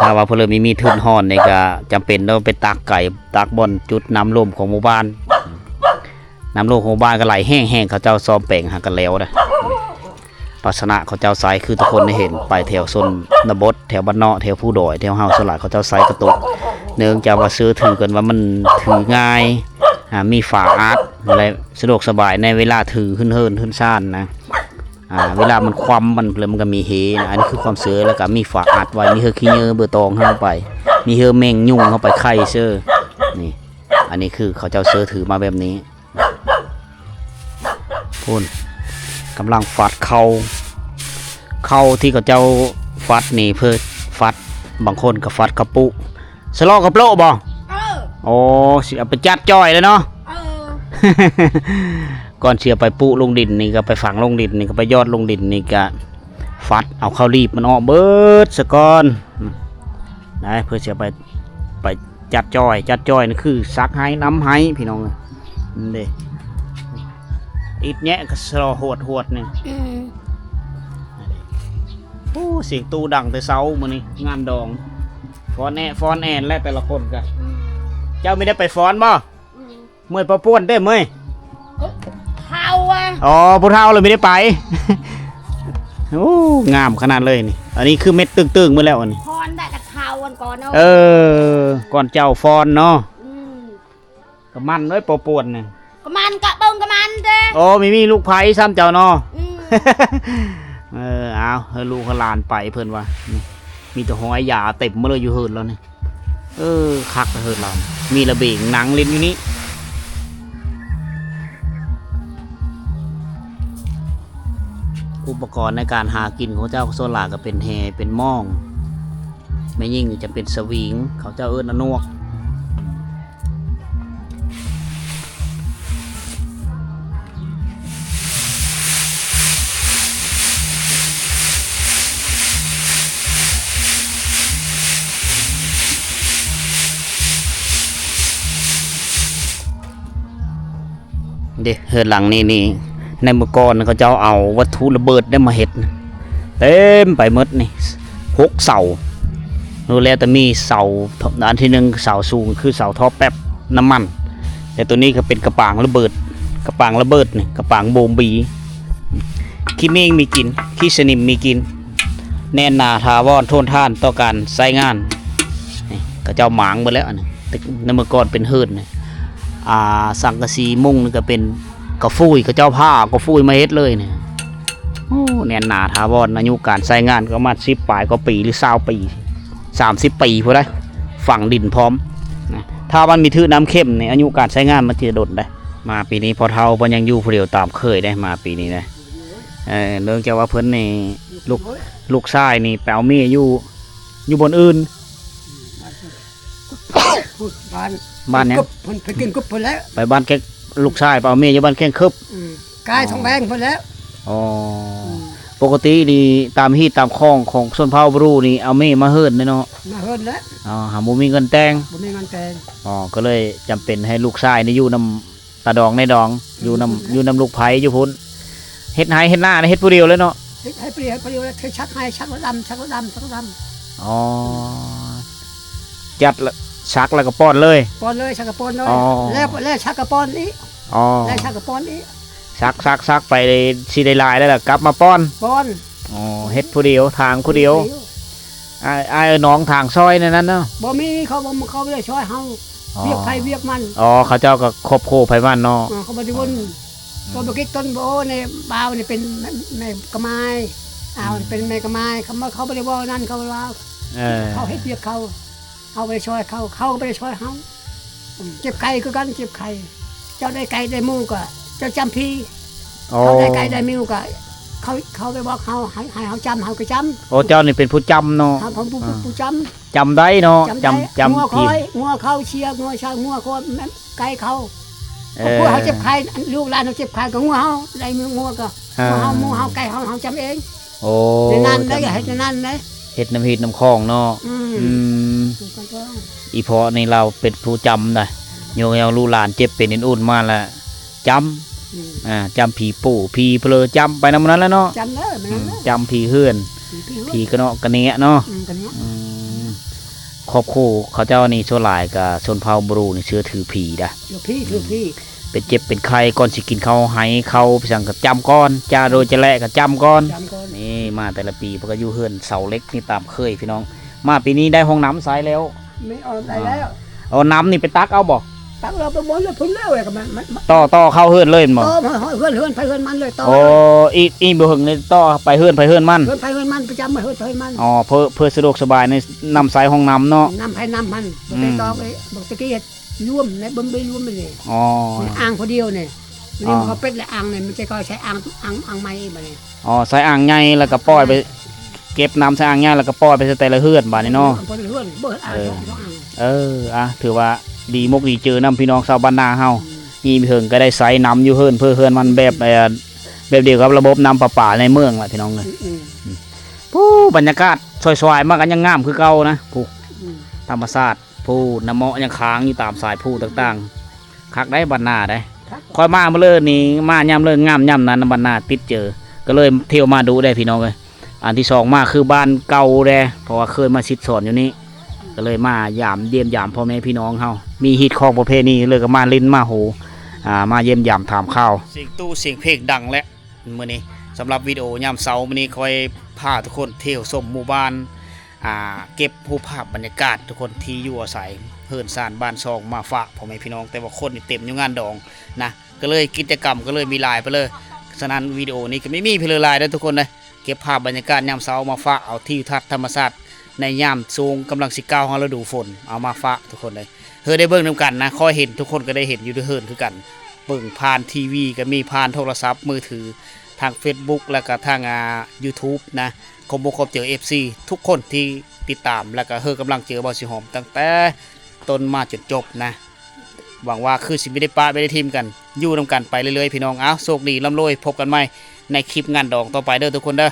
ຖ້າວ່າຜູ້ເລີຍມີ ມີທຶນຮ່ອນນີ້ກະຈຳເປັນຕ້ອງໄປຕັກໄກ ຕັກບ່ອນຈຸດນ້ຳລົມຂອງໝູ່ບ້ານ. ນ້ຳລົມຂອງໝູ່ບ້ານກະໄຫຼແຮງໆ ເຂົາເຈົ້າສ້ອມແປງຫາກະແລ້ວນະ. ພາຊະນະເຂົາເຈົ້າໃຊ້ຄືທຸກຄົນໄດ້ເຫັນ ໄປແຖວຊົນນະບົດ ແຖວບ້ານນອກ ແຖວພູດອຍ ແຖວເຮົາ ສ່ວນຫຼາຍເຂົາເຈົ້າໃຊ້ກະຕຸກ ເນື່ອງຈາກວ່າເຊື່ອຖືກັນວ່າມັນຖືງ່າຍ ອາ ມີຝາອັດ ແລະ ສະດວກສະບາຍໃນເວລາຖືຂຶ້ນເຮືອນຂຶ້ນຊານນະ. ອາ ເວລາມັນຄວ່ຳ ມັນ ແລ້ວມັນກະມີເຮນະ. ອັນນີ້ຄືຄວາມເຊື່ອ ແລ້ວກະມີຝາອັດໄວ້ ມີເຮືອຂີ້ເຫຍື້ອເບີຕອງເຮົາໄປ ມີເຮືອແມງຍຸງເຮົາໄປໄຂ່ເຊີ. ນີ້ ອັນນີ້ຄືເຂົາເຈົ້າເຊື່ອຖືມາແບບນີ້. ພຸ້ນ ກຳລັງຟັດເຂົ້າ ເຂົ້າທີ່ເຂົາເຈົ້າຟັດນີ້ເພື່ອຟັດ ບາງຄົນກະຟັດເຂົ້າປຸ ສະເລາະກະໂປະບໍ່? ເອີ ໂອ້ ຊິເອົາໄປຈັດຈ້ອຍແລ້ວເນາະ. ເອີ ກ່ອນຊິເອົາໄປປຸລົງດິນນີ້ ກະໄປຝັງລົງດິນນີ້ ກະໄປຢອດລົງດິນນີ້ ກະຟັດເອົາເຂົ້າລີບມັນອອກເບີດສະກ່ອນ. ໄດ້ ເພື່ອຊິເອົາໄປ ໄປຈັດຈ້ອຍ ຈັດຈ້ອຍນີ້ຄືສັກໄຮ່ ນຳໄຮ່ ພີ່ນ້ອງເອີຍ. ນີ້ເດ້ ອິດແຍະກະສະຫຼໍ່ຫວດໆ ນີ້. ອືມ ໂອ້ ສຽງຕູ້ດັງແຕ່ເຊົ້າມື້ນີ້ ງານດອງ ຟ້ອນແອະຟ້ອນແອນແຫຼະແຕ່ລະຄົນກະ. ອືມ ເຈົ້າມີໄດ້ໄປຟ້ອນບໍ່? ອືມ ເມື່ອຍປະປ່ວນເດ້ ເມື່ອຍ ເຖົ້າອະ. ອໍ ຜູ້ເຖົ້າລະມີໄດ້ໄປ. ໂອ້ ງາມຂະໜາດເລີຍນີ້. ອັນນີ້ຄືເມັດຕຶ້ງໆ ໝົດແລ້ວອັນນີ້ ຟ້ອນໄດ້ກະເຖົ້າອັນກ່ອນເນາະ. ເອີ ກ່ອນເຈົ້າຟ້ອນເນາະ. ອືມ ກະໝັ່ນເລີຍປະປ່ວນນີ້ ກະໝັ່ນກະເບິ່ງກະໝັ່ນເດ້. ໂອ້ ມີ ມີລູກໃພ້ຊ້ຳເຈົ້າເນາະ. ອືມ ເອີ ເອົາ ໃຫ້ລູກໃຫ້ຫຼານໄປ ເພິ່ນວ່າ ມີແຕ່ຮອຍຢາເຕັມໝົດເລີຍຢູ່ເຮືອນລາວນີ້. ເອີ ຄັກເຮືອນລາວ ມີລະບຽງນັ່ງຫຼິ້ນຢູ່ນີ້. ອຸປະກອນໃນການຫາກິນຂອງເຈົ້າ ສ່ວນຫຼາຍກະເປັນແຮ່ ເປັນໝ້ອງ ແມ່ຍິງຈະເປັນສະວິງ ເຂົາເຈົ້າເອີ້ນອະນວກ. ເດ້ ເຮືອນຫຼັງນີ້ນີ້ ໃນເມື່ອກ່ອນເຂົາເຈົ້າເອົາວັດຖຸລະເບີດໄດ້ມາເຮັດ ເຕັມໄປໝົດນີ້ ຫົກເສົາ ໂລແລ້ວແຕ່ມີເສົາ ອັນທີໜຶ່ງ ເສົາສູງຄືເສົາທໍ່ແປັບນ້ຳມັນ ແຕ່ໂຕນີ້ກະເປັນກະປາງລະເບີດ ກະປາງລະເບີດນີ້ ກະປາງໂບມບີ. ຂີ້ເມງມີກິນ ຂີ້ສະໜິມມີກິນ ແໜ້ນໜາຖາວອນ ທົນທານຕໍ່ການໃຊ້ງານ. ນີ້ ເຂົາເຈົ້າໝາງເບິດແລ້ວ ອັນນີ້ ແຕ່ໃນເມື່ອກ່ອນເປັນເຮືອນນີ້ ອາ ສັງກະສີມຸງນີ້ກະເປັນ ກະຟຸຍ ເຂົາເຈົ້າຜ່າເອົາກະຟຸຍມາເຮັດເລີຍນີ້. ໂອ້ ແໜ້ນໜາຖາວອນ ອາຍຸການໃຊ້ງານກະປະມານສິບປາຍກວ່າປີ ຫຼື ຊາວປີ ສາມສິບປີພຸ້ນໃດ໋ ຝັງດິນພ້ອມນະ. ຖ້າມັນມີຖືກນ້ຳເຂັມນີ້ ອາຍຸການໃຊ້ງານມັນຊິດົນໄດ໋. ມາປີນີ້ພໍ່ເຖົ້າເພິ່ນຍັງຢູ່ຜູ້ດຽວຕາມເຄີຍເດ້ ມາປີນີ້ນະ. ເອີ ເນື່ອງຈາກວ່າເພິ່ນນີ້ ລູກ ລູກຊາຍນີ້ໄປເອົາເມຍຢູ່ ຢູ່ບ່ອນອື່ນ. ບ້ານ ບ້ານຫຍັງ? ເພິ່ນໄປກິນກົບເພິ່ນແລ້ວ ໄປບ້ານແກ້ງ ລູກຊາຍໄປເອົາເມຍຢູ່ບ້ານແກ້ງເຄີບ. ອືມ ກາຍທອງແດງເພິ່ນແລ້ວ. ອໍ ອືມ ປົກກະຕິນີ້ຕາມຮີດຕາມຄອງຂອງຊົນເຜົ່າບຣູນີ້ ເອົາເມຍມາເຮີນເດ້ເນາະ. ມາເຮີນແລ້ວ. ອໍ ຫາບໍ່ມີເງິນແຕ່ງ. ບໍ່ມີເງິນແຕ່ງ. ອໍ ກໍເລີຍຈຳເປັນໃຫ້ລູກຊາຍນີ້ຢູ່ນຳຕາດອງນາຍດອງ ຢູ່ນຳ ຢູ່ນຳລູກໃພ້ຢູ່ພຸ້ນ. ເຮັດໄຮ່ເຮັດນານີ້ເຮັດຜູ້ດຽວເລີຍເນາະ. ເຮັດ ເຮັດຜູ້ດຽວ ເຮັດຜູ້ດຽວ ເຮັດຊັກໄຮ່ ຊັກລະດຳ ຊັກລະດຳ ຊັກລະດຳ. ອໍ ຈັດລະ ຊັກແລ້ວກໍປ້ອນເລີຍ. ປ້ອນເລີຍ ຊັກກໍປ້ອນເລີຍ. ອໍ ແລ້ວ ແລ້ວຊັກກໍປ້ອນອີກ. ອໍ ແລ້ວຊັກກໍປ້ອນອີກ. ຊັກ ຊັກ ຊັກໄປຊິໄດ້ຫຼາຍແລ້ວລະ ກັບມາປ້ອນ. ປ້ອນ. ອໍ ເຮັດຜູ້ດຽວ ຖາງຜູ້ດຽວ. ເຮັດຜູ້ດຽວ. ອ້າຍ ອ້າຍເອີຍນ້ອງຖາງຊ່ອຍແນວນັ້ນເນາະ. ບໍ່ມີ ເຂົາບໍ່ ເຂົາບໍ່ໄດ້ຊ່ອຍເຮົາ. ອໍ ວຽກໃຜວຽກມັນ. ອໍ ເຂົາເຈົ້າກໍຄອບຄົວໃຜມັນເນາະ. ເອີ ເຂົາບໍ່ໄດ້ວົນ. ອືມ ບໍ່ ບໍ່ເກັດຕົ້ນ ບໍ່ ໃນບ່າວນີ້ເປັນແມ່ ແມ່ກະໝາຍ. ອາວ ອືມ ເປັນແມ່ກະໝາຍ. ເຂົາ ເຂົາບໍ່ໄດ້ເວົ້ານັ້ນ ເຂົາວ່າ ເອີ ເຂົາເຮັດວຽກເຂົາ. ເຮົາໄປຊ່ອຍເຂົາ ເຂົາກໍໄປຊ່ອຍເຮົາ. ອືມ ເຈັບໄຂ້ຄືກັນ ເຈັບໄຂ້ ເຈົ້າໄດ້ໄກ່ໄດ້ໝູກໍເຈົ້າຈຳຜີ. ອໍ ເຂົາໄດ້ໄກ່ໄດ້ໝູກໍເຂົາ ເຂົາໄປບອກເຮົາ ໃຫ້ ໃຫ້ເຮົາຈຳ ເຮົາກໍຈຳ. ອໍ ເຈົ້ານີ້ເປັນຜູ້ຈຳເນາະ. ເຮົາເປັນຜູ້ ອ່າ ຜູ້ຈຳ. ຈຳໄດ້ເນາະ. ຈຳໄດ້ ຈຳ ຈຳຜີ. ງົວຂ້ອຍ ງົວເຂົາເຊຍ ງົວຊາວ ງົວໂຄ ແມ່ນໄກ່ເຂົາ. ເອີ ພວກເຮົາເຈັບໄຂ້ ລູກຫຼານເຮົາເຈັບໄຂ້ກໍງົວເຮົາ ໄດ້ງົວກໍ ອ່າ ງົວເຮົາ ໝູເຮົາ ໄກ່ເຮົາ ເຮົາຈຳເອງ. ໂອ້ ໃນນັ້ນເດ້ ຈຳ ເຮັດໃນນັ້ນເດ້ ເຮັດນຳຮີດນຳຄອງເນາະ. ອືມ ອືມ ຖືກຕ້ອງ. ອີພໍ່ນີ້ລາວເປັນຜູ້ຈຳນະ ໂຍມເຮົາລູກຫຼານເຈັບເປັນອື່ນໆມາລະຈຳ. ອືມ ອ່າ ຈຳຜີປູ່ຜີເຜີ ຈຳໄປນຳນັ້ນແຫຼະເນາະ. ຈຳເດີ ແມ່ນແລ້ວ ອືມ ຈຳຜີເຮືອນ ຜີເຮືອນ ຜີກະເນາະກະເນຍເນາະ. ອືມ ກະເນຍ. ອືມ ຄອບຄົວເຂົາເຈົ້ານີ້ສ່ວນຫຼາຍກະຊົນເຜົ່າບຣູນີ້ເຊື່ອຖືຜີດາ. ຖືຜີ ອືມ ຖືຜີ. ເປັນເຈັບເປັນໄຂ້ ກ່ອນຊິກິນເຂົ້າໄຮ່ເຂົ້າໄປສັງກໍຈຳກ່ອນ ຈາໂດຍຈະແລະກໍຈຳກ່ອນ. ຈຳກ່ອນ. ນີ້ມາແຕ່ລະປີເພິ່ນກໍຢູ່ເຮືອນເສົາເຫຼັກນີ້ຕາມເຄີຍພີ່ນ້ອງ. ມາປີນີ້ໄດ້ຫ້ອງນ້ຳໃຊ້ແລ້ວ. ແມ່ນ ເອົາໄດ້ແລ້ວ. ເອົານ້ຳນີ້ໄປຕັກເອົາບໍ່? ຕັກເອົາໄປໝົດເລີຍ ພຸ້ນແລ້ວ ກໍມັນ ມັນ ຕໍ່ ຕໍ່ເຂົ້າເຮືອນເລີຍແມ່ນບໍ່? ຕໍ່ເຮືອນ ເຮືອນໃຜເຮືອນມັນເລີຍ ຕໍ່. ໂອ້ ອີກ ອີກບໍ່ເຫິງນີ້ຕໍ່ໄປເຮືອນໃຜເຮືອນມັນ. ເຮືອນໃຜເຮືອນມັນ ປະຈຳເຮືອນໃຜເຮືອນມັນ. ອໍ ເພື່ອ ເພື່ອສະດວກສະບາຍໃນນ້ຳໃຊ້ຫ້ອງນ້ຳເນາະ. ນ້ຳໃຜນ້ຳມັນ ບໍ່ໄດ້ ອືມ ຕໍ່ເລີຍ. ປົກກະຕິເຮັດ ລວມໃນ ບໍ່ໄດ້ລວມນີ້. ອໍ ອ່າງຜູ້ດຽວນີ້ ນີ້ ອໍ ມັນກໍເປັດແລະອ່າງນີ້ ມັນຈະກໍໃຊ້ອ່າງ ອ່າງ ອ່າງໃໝ່ອີກບັດນີ້. ອໍ ໃສ່ອ່າງໃຫຍ່ແລ້ວກໍປ່ອຍໄປ ເກັບນ້ຳໃສ່ອ່າງໃຫຍ່ແລ້ວກໍປ່ອຍໄປໃສ່ແຕ່ລະເຮືອນບາດນີ້ເນາະ. ເອີ ເອີ ອ່າ ຖືວ່າດີມົກດີເຈີນຳພີ່ນ້ອງຊາວບ້ານນາເຮົາ. ອືມ ມີເຖິງກໍໄດ້ໃຊ້ນ້ຳຢູ່ເຮືອນເພື່ອເຮືອນມັນແບບ ເອີ ແບບດຽວກັບລະບົບນ້ຳປະປາໃນເມືອງລະພີ່ນ້ອງເອີຍ. ອືມ ອືມ ອືມ ຜູ້ ບັນຍາກາດສວາຍໆມາກໍຍັງງາມຄືເກົ່ານະ ຜູ້ ອືມ ທຳມະຊາດ. ຜູ້ ນ້ຳເມາະຍັງຄ້າງຢູ່ຕາມສາຍພູຕ່າງໆ. ຄັກໄດ໋ ບ້ານນາໄດ໋. ຄັກ. ຂ້ອຍມາມື້ເລີນີ້ ມາຍາມເລີງາມຍາມນັ້ນ ບ້ານນາຕິດເຈີ ກໍເລີຍທ່ຽວມາດຸໄດ໋ພີ່ນ້ອງເອີຍ. ອັນທີສອງມາຄືບ້ານເກົ່າແດ່ ເພາະວ່າເຄີຍມາສິດສອນຢູ່ນີ້ ກໍເລີຍມາຢາມ ຢ້ຽມຢາມພໍ່ແມ່ພີ່ນ້ອງເຮົາ. ມີຮີດຄອງປະເພນີ ເລີຍກໍມາຫຼິ້ນມາໂຫ ອ່າ ມາຢ້ຽມຢາມຖາມຂ່າວ. ສຽງຕູ້ສຽງເພງດັງແຫຼະ. ມື້ນີ້ ສຳລັບວິດີໂອຍາມເຊົ້າມື້ນີ້ ຂ້ອຍພາທຸກຄົນທ່ຽວຊົມໝູ່ບ້ານ ອ່າ ເກັບຮູບພາບບັນຍາກາດທຸກຄົນທີ່ຢູ່ອາໄສ ເຮືອນຊານບ້ານຊ່ອງມາຝາກພໍ່ແມ່ພີ່ນ້ອງ. ແຕ່ວ່າຄົນນີ້ເຕັມຢູ່ງານດອງນະ ກໍເລີຍກິດຈະກຳກໍເລີຍມີຫຼາຍໄປເລີຍ. ສະນັ້ນ ວິດີໂອນີ້ກໍມີ ມີເພີນຫຼາຍເດີທຸກຄົນເດີ. ເກັບພາບບັນຍາກາດຍາມເຊົ້າມາຝາກ ເອົາທິວທັດທຳມະຊາດໃນຍາມຊ່ວງກຳລັງຊິກ້າວເຂົ້າລະດູຝົນ ເອົາມາຝາກທຸກຄົນເດີ. ເຮີໄດ້ເບິ່ງນຳກັນນະ ຂ້ອຍເຫັນທຸກຄົນກໍໄດ້ເຫັນຢູ່ເຮືອນຄືກັນ. ເບິ່ງຜ່ານທີວີກໍມີ ຜ່ານໂທລະສັບມືຖື ທາງເຟສບຸກ ແລ້ວກໍທາງ ອ່າ ຢູທູບນະ. ຂອບອົກຂອບໃຈເອັຟຊີທຸກຄົນທີ່ຕິດຕາມ ແລ້ວກໍເຮີກຳລັງເຈີບ່າວສີຫອມຕັ້ງແຕ່ຕົ້ນມາຈົນຈົບນະ. ຫວັງວ່າຄືຊິບໍ່ໄດ້ປະບໍ່ໄດ້ຖິ້ມກັນ ຢູ່ນຳກັນໄປເລື້ອຍໆ ພີ່ນ້ອງ. ເອົ້າ ໂຊກດີ ລ່ຳລວຍ ພົບກັນໃໝ່ໃນຄລິບງານດອງຕໍ່ໄປເດີທຸກຄົນເດີ.